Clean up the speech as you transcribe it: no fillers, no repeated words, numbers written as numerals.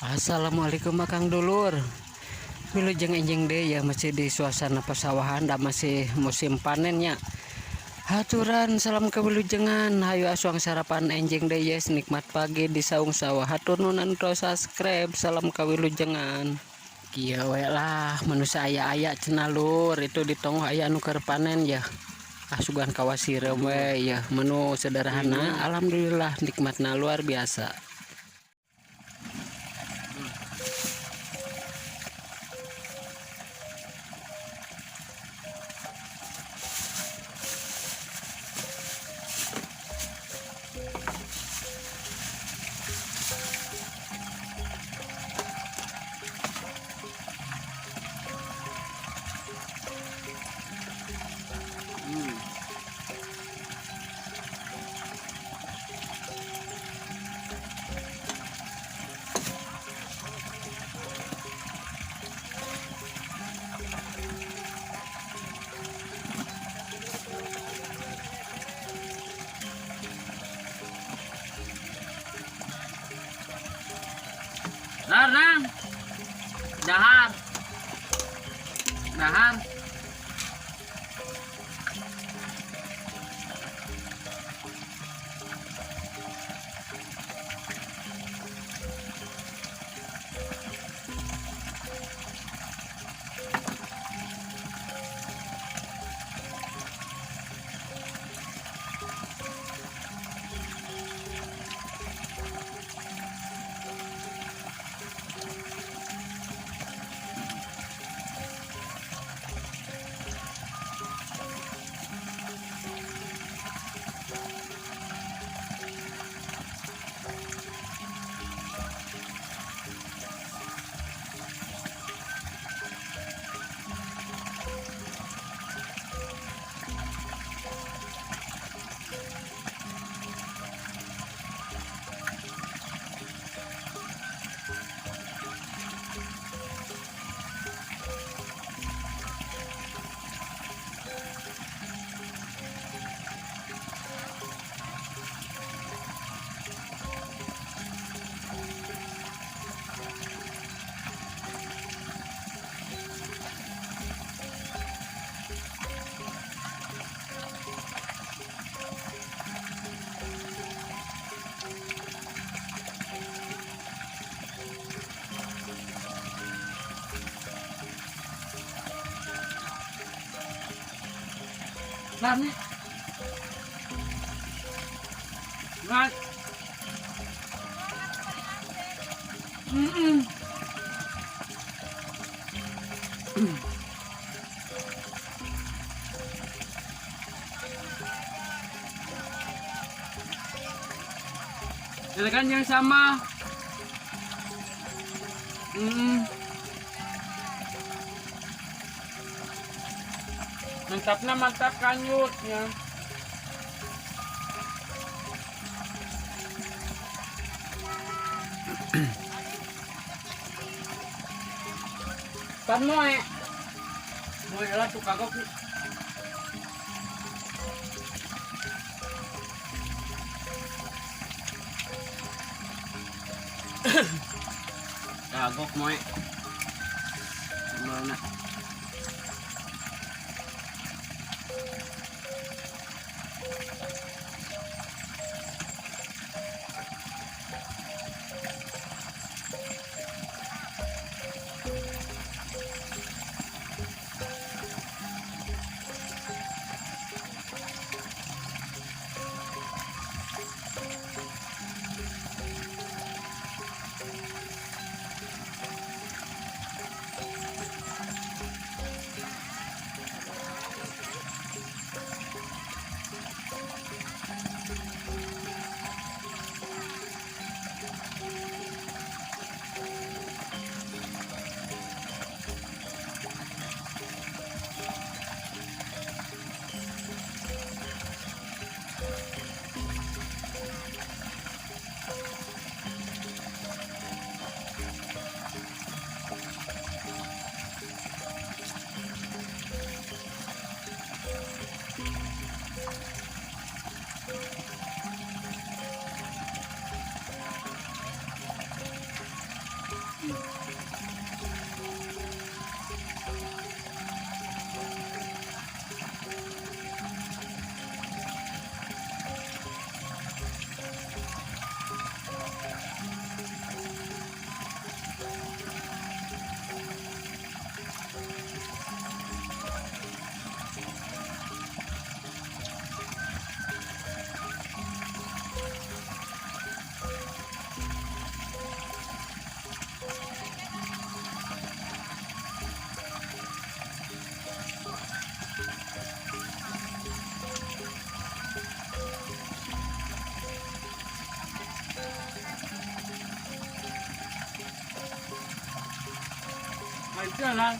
Assalamualaikum, Akang Dulur. Wilujeng enjing deui ya, masih di suasana pesawahan da masih musim panennya. Haturan salam kewilujengan, hayu asuang sarapan enjing deui, yes, nikmat pagi di saung sawah. Hatur nuhun anu subscribe, salam kawilujengan. Kieu we lah manusia, aya-aya cenah, lur. Itu di tonggoh aya anu keur panen ya. Ah, sugan kawas sireum we ya, menu sederhana, alhamdulillah nikmatna luar biasa. Nang. Dahar. Dahar. Dahar nih. Ngat. Silakan yang sama. Mantapnya mantap kanyutnya. Pan moe. Moe lah tuh kagok. Kagok moe. Sambalna. Ay, jalan.